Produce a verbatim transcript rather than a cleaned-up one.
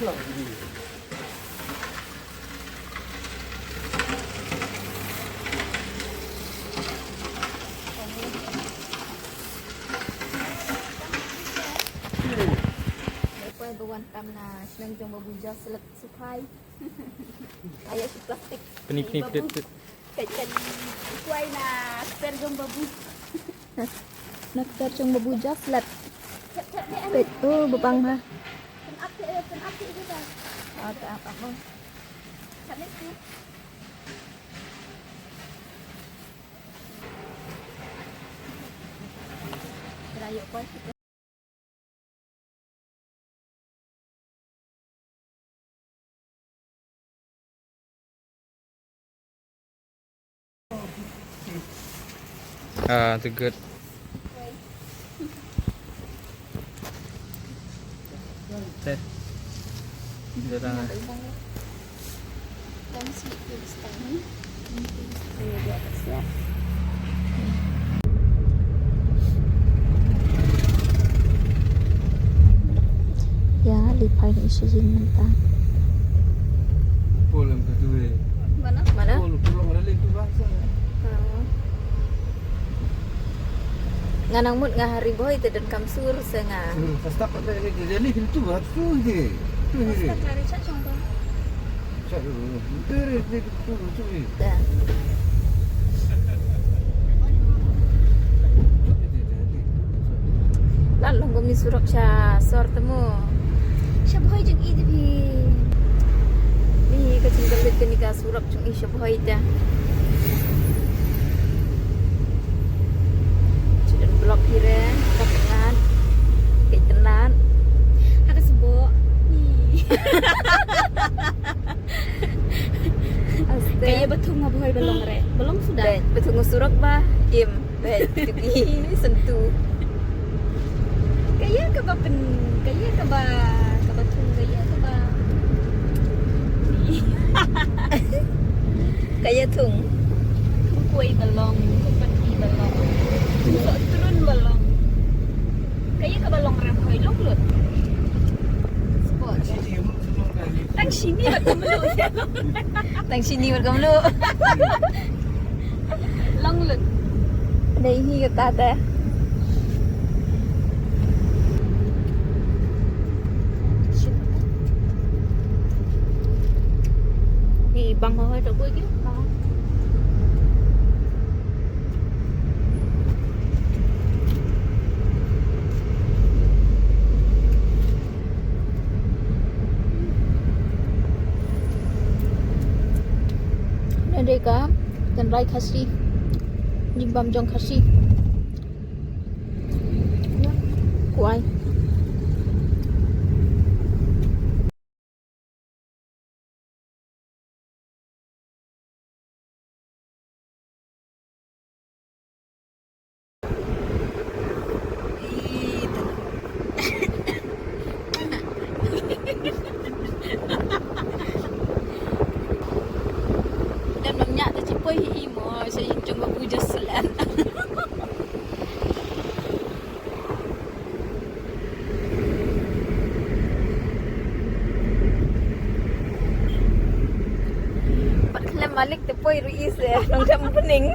Poi ba wan tam na shnong jong Babu Joseph Suphai. Aya shi plastik. Pynïap, pynïap, Babu. Pynïap. Ka jan kwai na kper jong Babu. Na kper jong Babu Joseph. Peit, oh, ba bang ha. Pynap, eh, pynap, eh, kita. Ah, pynap, pynap. Pynap, eh. Kita yuk, koi. Ah, too good. Teh. Dah dah. Ïa, li phai na i sha ïing mynta. Pol em ka tu eh. Mana? Mana? Pol, pol, pol, pol, pol, pol. Nga nang mut nga ha Ri Bhoi te donkam sur se nga. Hmm, pasta pata ni, ni, ni, tu, tu, tu, tu, tu. Pasta kari cha chong ba. Cha, tu, tu, tu, tu, tu, tu. Ya. Lah long kami surok cha sor temu. Sha Bhoi jong i de phi. Ni ka jingkyllit kani ka surok. Jong i sha Bhoi te. Shu don block hi re, ka tnat. Ka tnat. Ha ka sboh. Aste. Kaei ba thung ha Bhoi ba long re. Ba long suda. Dei, ba thung surok ba. Im. Bad, tu ki sentu. Kaei kaba pen, kaei kaba, kaba thung, kaei kaba. Kaei thung. Thung kwai ba long, thung pati ba long. Thung soh trun ba long. Kaei kaba long Ri Bhoi long lut. Sport. Tang shini bad kumno. Tang shini bad kumno. Long lut. Dei hi kata te. Ni bang ho to bui ki. Nade ka tynrai Khasi, jingbam jong Khasi. Kwai. Dang ym ñiah te, chi poi hi mo, sha ïing jong Babu Jaslan. Pat khlem malik te poi ruh i se, nongdem pning.